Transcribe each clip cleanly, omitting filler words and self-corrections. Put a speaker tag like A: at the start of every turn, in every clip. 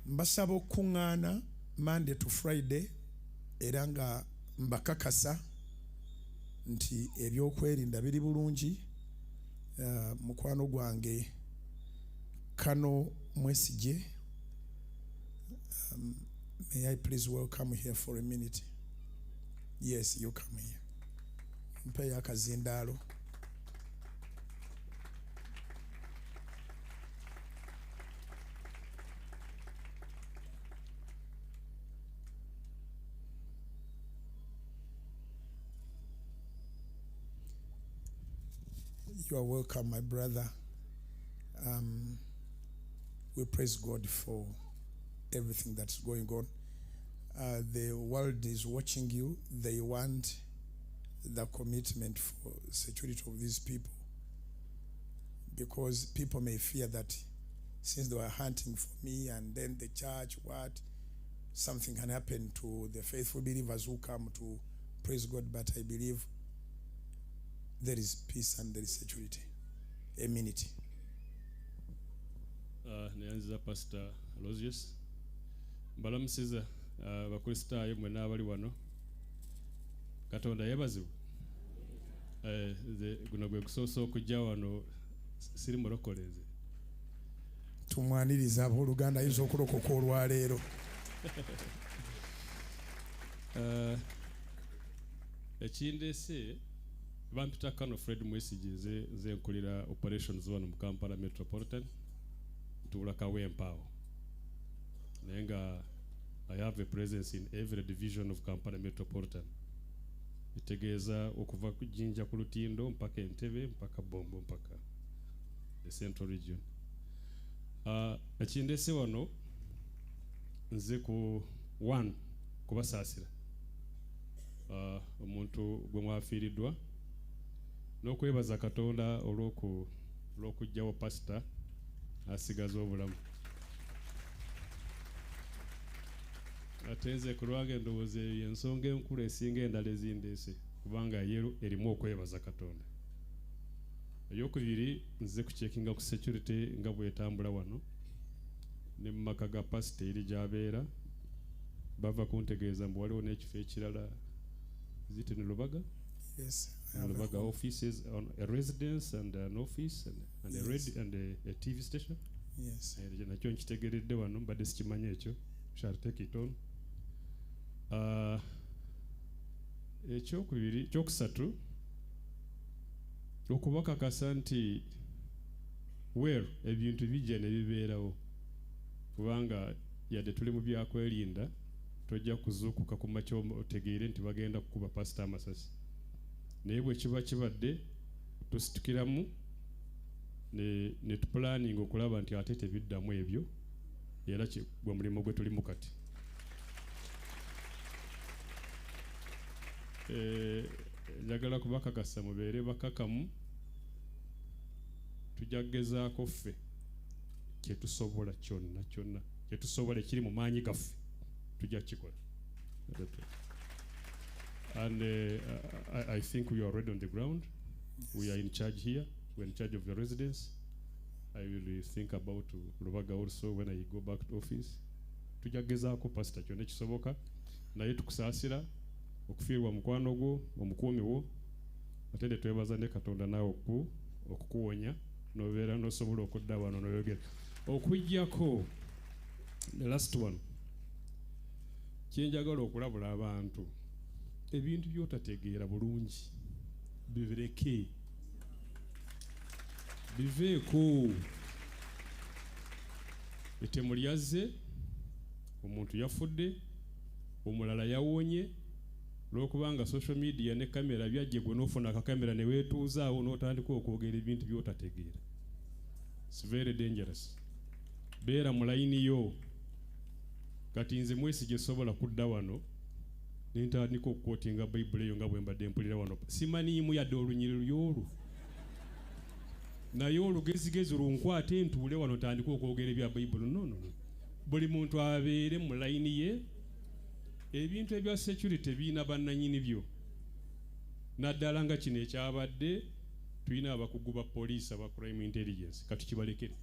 A: Mbasaba okukuŋŋaana Monday to Friday era nga mbakakasa nti ebyokwerinda biri bulungi. Mukwano gwange Kano Mwesigye, may I please welcome here for a minute? Yes, you come here. Mpeeyo akazindaalo. You are welcome, my brother. We praise God for everything that's going on. The world is watching you. They want the commitment for security of these people, because people may fear that since they were hunting for me and then the church, what, something can happen to the faithful believers who come to praise God. But I believe there is peace and there is security. A minute.
B: Neyanziza Pastor Aloysius. Mbalamusiza abakristaayo mwenna abali wano. Katonda yeebazibwe. Nze guno gwe gusoose okujja wano, siri mulokole nze.
A: Tumwaniriza abooluganda, ayinza okulokoka olwaleero.
B: Ekindeese bampita Kano Fred Mwesigye, nze nkulira operations wano mu Kampala Metropolitan, ntuula Kawempe awo. Naye nga I have a presence in every division of Kampala Metropolitan. Bitegeeza okuva ku Jinja ku Lutindo mpaka Entebbe mpaka Bombo mpaka the Central Region. Ekindeese wano nze ku one kubasaasira omuntu gwe mwafiiriddwa n'okwebaza Katonda olw'okuggyawo pasita asigaza obulamu. Ate nze ku lwange ndowooza eyo ensonga enkulu esinga endala ezindeese, kubanga ye erimu okwebaza Katonda. Eyokubiri, nze kucheckinga ku security nga bwetambula wano ne mu maka ga pasita eri gy'abeera. Bava kuntegeeza mbu waliwo n'ekifo ekirala, is it in Lubaga?
A: Yes, I have a
B: Lubaga
A: home.
B: Offices, on a residence and an office and a
A: Yes.
B: radio and a TV station.
A: Yes.
B: Nakyo nkitegeredde wano, mbadde sikimanyi ekyo. Shall take it on. Ekyokubiri, ekyokusatu, okubakakasa nti well ebintu bijja ne bibeerawo, kubanga yadde tuli mu byakwerinda tojja kuzuukuka ku makya otegeere nti bagenda kukuba pasita amasasi. Naye bwe kiba kibadde tusitukiramu ne tupulaninga okulaba nti ate tebiddamu ebyo, era gwe mulimu gwe tulimu kati. Njagala kubakakasa mubeere bakakamu, tujja kugezaako ffe kye tusobola kyonna kyonna kye tusobola ekiri mu maanyi gaffe tujja kukikola. And I think we are already on the ground.
A: Yes.
B: We are in charge here. We are in charge of the residents. I will think about Lubaga also when I go back to office. Tujja kugezaako pastor kyonna ekisoboka, naye tukusaasira okufiirwa mukwano gwo, omukuumi wo, ate ne twebaza ne Katonda naawe okukuwonya n'obeera n'osobola okudda wano n'oyogera. Okuggyako the last one, kye njagala okulabula abantu, ebintu by'otategeera bulungi bibireke, biveeko. Ettemu lyazze, omuntu yafudde, omulala yawonye, olwokubanga social media ne kamera byajje gwe n'ofuna akakamera ne weetuuzaawo n'otandika okwogera ebintu by'otategeera. It's very dangerous. Beera mu layini yo. Kati nze Mwesigye sobola kudda wano ne ntandika okukwotinga Bayibuli eyo nga bwe mbadde mpulira wano. Simanyiimu yadde olunyiriri olwo. Naye olugezigezi lunkwate ntuule wano ntandike okwogera ebya Bayibuli. No, no, no. Buli muntu abeere mu layini ye. Ebintu ebya security birina bannannyini byo. Naddala nga kino ekyabadde, tulina abakugu ba poliisi aba crime intelligence, katukibalekere.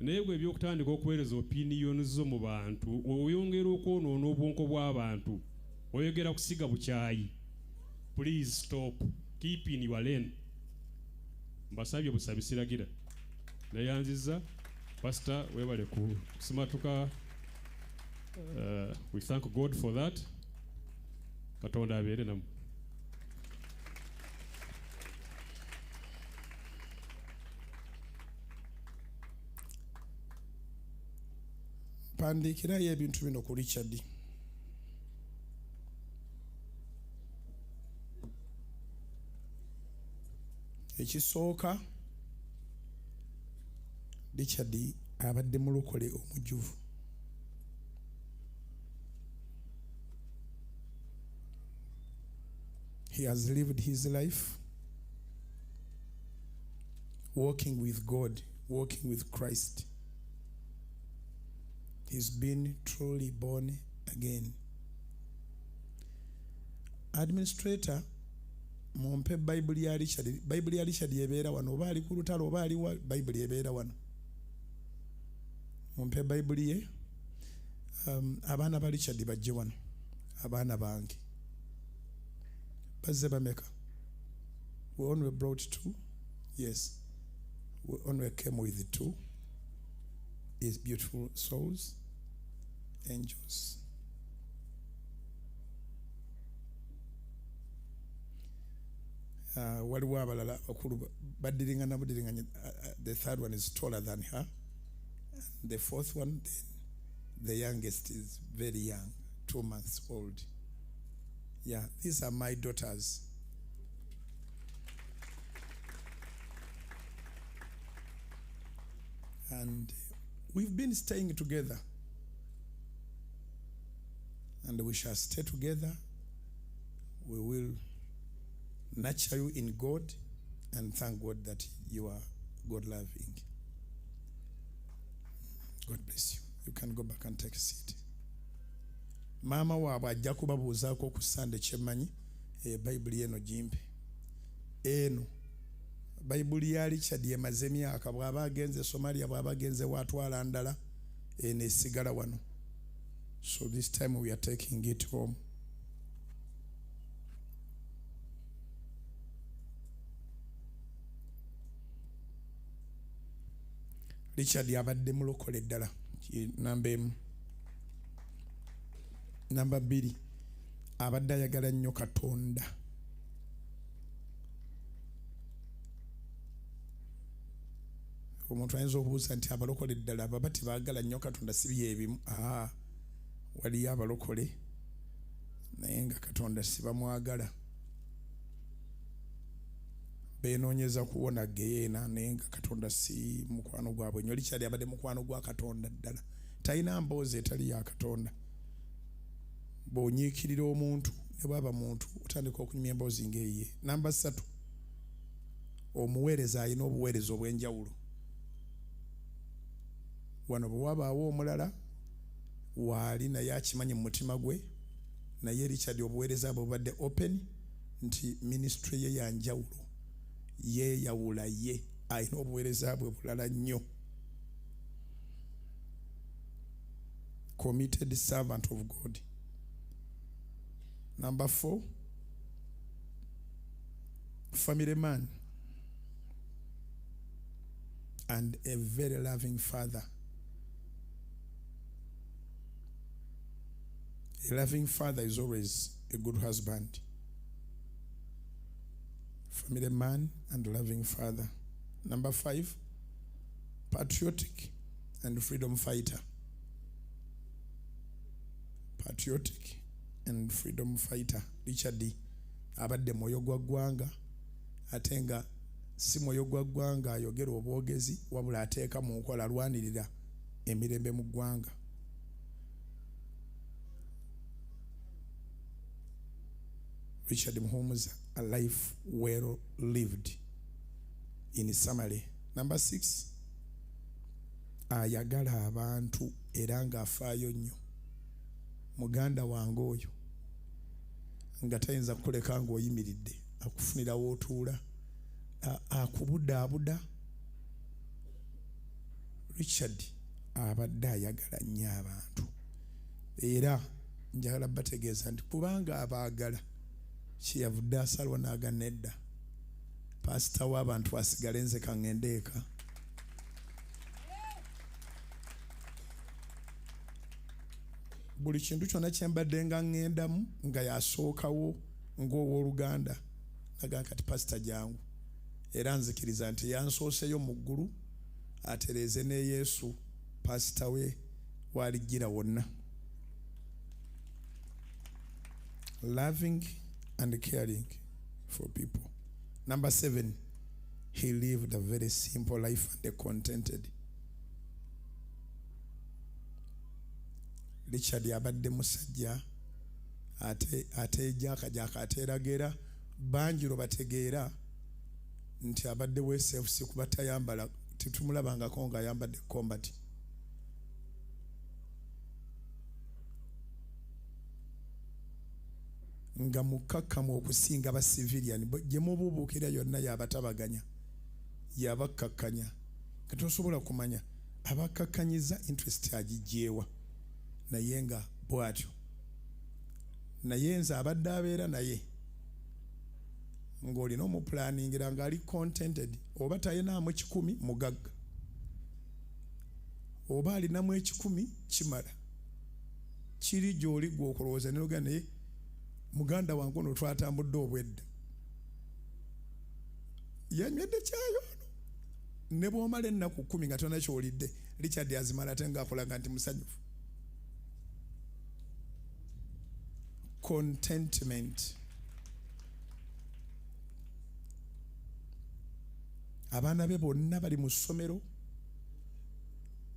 B: Naye gwe ebyokutandika okuweereza opinion zo mu bantu, oyongera okwonoona obwonko bw'abantu, oyogera kusiga bukyayi. Please stop, keep in your lane. Mbasabye busabi, siragira. Neyanziza Pastor, webale kusimatuka. We thank God for that. Katonda abeere namu.
A: Mpandiikirayo ebintu bino ku Richard. Ekisooka, Richard abadde mulokole omujjuvu. He has lived his life walking with God, walking with Christ. He's been truly born again. Administrator, mumpe Bayibuli ya Richard. Bayibuli ya Richard ebeera wano, oba ali ku lutalo oba aliwa, Bayibuli ebeera wano. Mumpe Bayibuli ye. Abaana ba Richard bajje wano. Abaana bange bazze bameka? We only brought two. Yes, we only came with two. His beautiful souls, angels. Waliwo abalala bakulu baddiringana budiringanye. The third one is taller than her. And the fourth one, then the youngest is very young, 2 months old. Yeah, these are my daughters. And we've been staying together. And we shall stay together. We will nurture you in God and thank God that you are God-loving. God bless you. You can go back and take a seat. Maama waabwe ajja kubabuuzaako ku Sande kyemmanyi. Bayibuli eno gimpe. Eno Bayibuli ya Richard emaze emyaka, bw'aba agenze Somalia, bw'aba agenze waatwala ndala, eno esigala wano. So this time we are taking it home. Richard abadde mulokole ddala, namba emu. Namba 2, abadde ayagala nnyo Katonda. Omuntu ayinza okubuuza nti abalokole ddala baba tebaagala nnyo Katonda, si byebimu. Waliyo abalokole naye nga Katonda si bamwagala, beenoonyeza kuwona geyeena naye nga Katonda si mukwano gwabwe nnyo. Richard abadde mukwano gwa Katonda ddala, talina mboozi etali ya Katonda. Bw'onyiikirira omuntu ne bw'aba muntu otandika okunyumya emboozi ng'eyiye. Namba 3, omuweereza alina obuweereza obw'enjawulo. Wano bwe wabaawo omulala waali naye akimanyi mu mutima gwe, naye Richard obuweereza bwe bubadde open nti ministry ye ya njawulo, yeeyawula ye, alina obuweereza bwe bulala nnyo. Committed servant of God. Number 4, family man and a very loving father. A loving father is always a good husband. Family man and loving father. Number 5, patriotic and freedom fighter. Patriotic and freedom fighter. Richard abadde mwoyo gwa ggwanga, ate nga si mwoyo gwa ggwanga ayogera obwogezi, wabula ateeka mu nkola, alwanirira emirembe mu ggwanga. Richard Muhumuza, a life well lived. In summary. Number 6, ayagala abantu era ng'afaayo nnyo. Muganda wange oyo nga tayinza kukuleka ng'oyimiridde, akufunira w'otuula, akubudaabuda. Richard abadde ayagala nnyo abantu, era njagala bategeeza nti kubanga abaagala kyeyavudde asalwa n'aga nedda, pasita w'abantu asigale nze kaŋŋende eka. Buli kintu kyonna kye mbadde nga ŋŋendamu nga yasookawo ng'owooluganda, naga kati pasita jangu, era nzikiriza nti yansooseyo mu ggulu atereeze ne Yesu pasita we walijjira wonna. Loving and caring for people. Number 7, he lived a very simple life and a contented. Richard abadde musajja ateejaakajaaka ateeragera bangi lwe bategeera nti abadde weeseefusi kuba tayambala, tetumulabangako ng'ayambadde combat. Nga mukkakkamu okusinga ba civilian gye mubuubuukira yonna yabatabaganya, yabakkakkanya, nga tosobola kumanya abakkakkanyiza interest agiggyewa, naye nga bw'atyo. Naye nze abadde abeera naye ng'olina omupulaningira ng'ali contented, oba talinaamu 1,000 mugagga, oba alinamu 1,000 kimala kiri gy'oli gwe okulowooza n'oga naye muganda wange ono twatambudde obwedda yanywedde kyayo ono, ne bw'omala ennaku 10 nga tolina ky'olidde, Richard azimala ate ng'akolaga nti musanyufu. Contentment. Abaana be bonna bali mu ssomero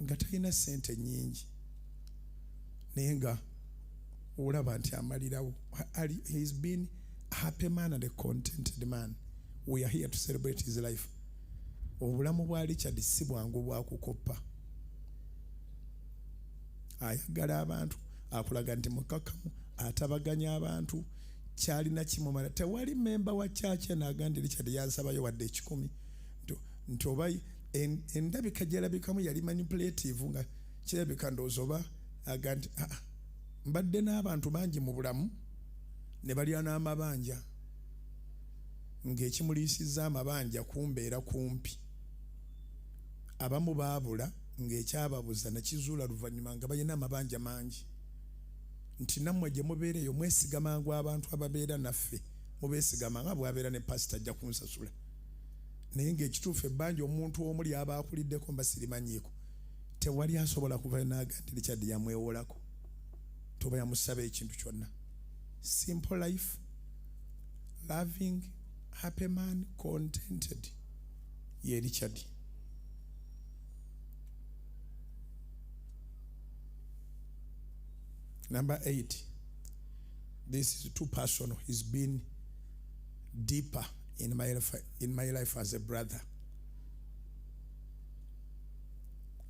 A: nga talina ssente nnyingi, naye nga olaba nti amalirawo. He's been a happy man and a contented man. We are here to celebrate his life. Obulamu bwa Richard si bwangu bwa kukoppa. Ayagala abantu, akulaga nti mukkakkamu, atabaganya abantu, kyalina kimumala. Tewali memba wa church n'agamba nti Richard yansabayo wadde 1,000, nti oba endabika gy'alabikamu yali manipulative, nga kirabika ndowooza oba aga nti mbadde n'abantu bangi mu bulamu ne balya n'amabanja, ng'ekimuliisizza amabanja kumbeera kumpi. Abamu baabula ng'ekyababuza nakizuula luvannyuma nga balina amabanja mangi, nti nammwe gye mubeera eyo mwesiga mangu abantu ababeera naffe, mubeesiga mangu bw'abeera ne pasita ajja kunsasula, naye ng'ekituufu ebbanja omuntu omu ly'aba akuliddeko mba sirimanyiiko, tewali asobola kuva n'aga nti Richard yamwewolako toba yamusaba ekintu kyonna. Simple life, loving, happy man, contented, ye Richard. Number 8, this is too personal. He's been deeper in my life as a brother.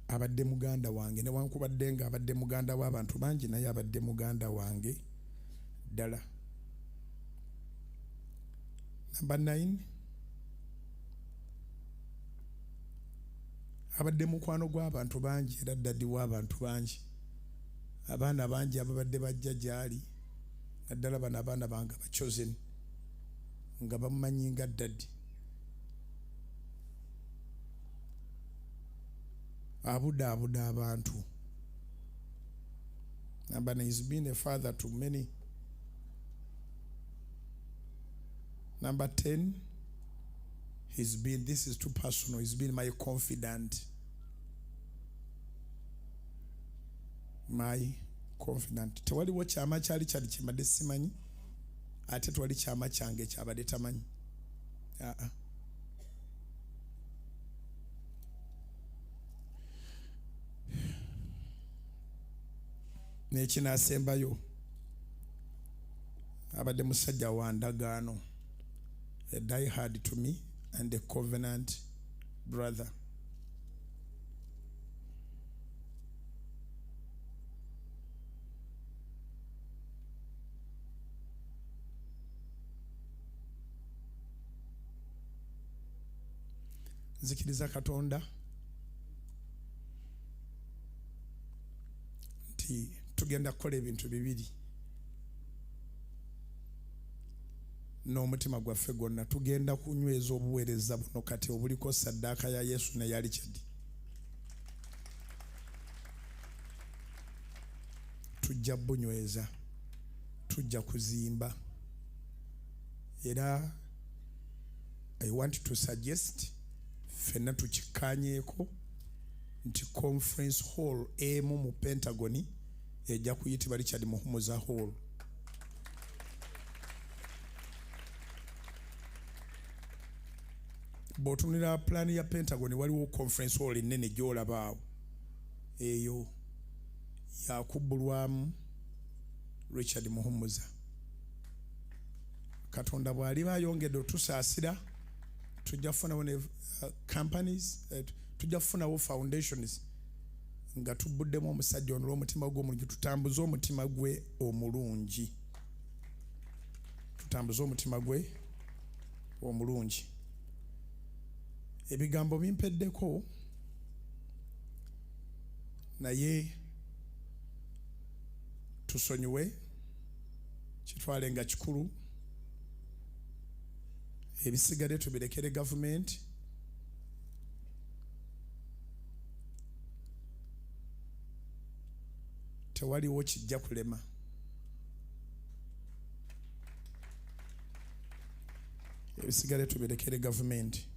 A: Abadde muganda wange, newankubadde nga abadde muganda w'abantu bangi, naye abadde muganda wange ddala. Number 9, abadde mukwano gw'abantu bangi era ddadi w'abantu bangi. Abaana bangi ababadde bajja gy'ali, naddala bano abaana bange aba chosen nga bamumanyi nga ddadi. Abudaabuda abantu. Number 9, he's been a father to many. Number 10, he's been, this is too personal, he's been my confidant. My confidant. Tewaliwo kyama kyali kyali kyembadde simanyi, ate tewali kyama kyange kyabadde tamanyi. N'ekinaasembayo, abadde musajja wa ndagaano, a die hard to me and a covenant brother. Nzikiriza Katonda Kati tugenda kukola ebintu bibiri n'omutima gwaffe gwonna. Tugenda kunyweza obuweereza buno kati obuliko saddaaka ya Yesu neya Richard. Tujja bunyweza, tujja kuzimba. Era I want to suggest ffenna tukikkaanyeeko nti conference hall emu mu Pentagon ejja kuyitibwa Richard Muhumuza Hall. Bw'otunulira pulaani ya Pentagon, waliwo conference hall ennene gy'olaba awo, eyo yakubbulwamu Richard Muhumuza. Katonda bw'aliba ayongedde otusaasira, tujja kufunawo ne companies, tujja kufunawo foundations nga tubuddemu omusajja ono olw'omutima gwe omulungi. Tutambuze omutima gwe omulungi, tutambuze omutima gwe omulungi. Ebigambo bimpeddeko, naye tusonyiwe, kitwale nga kikulu. Ebisigadde tubirekere gavumenti. Tewaliwo kijja kulema. Ebisigadde tubirekere gavumenti.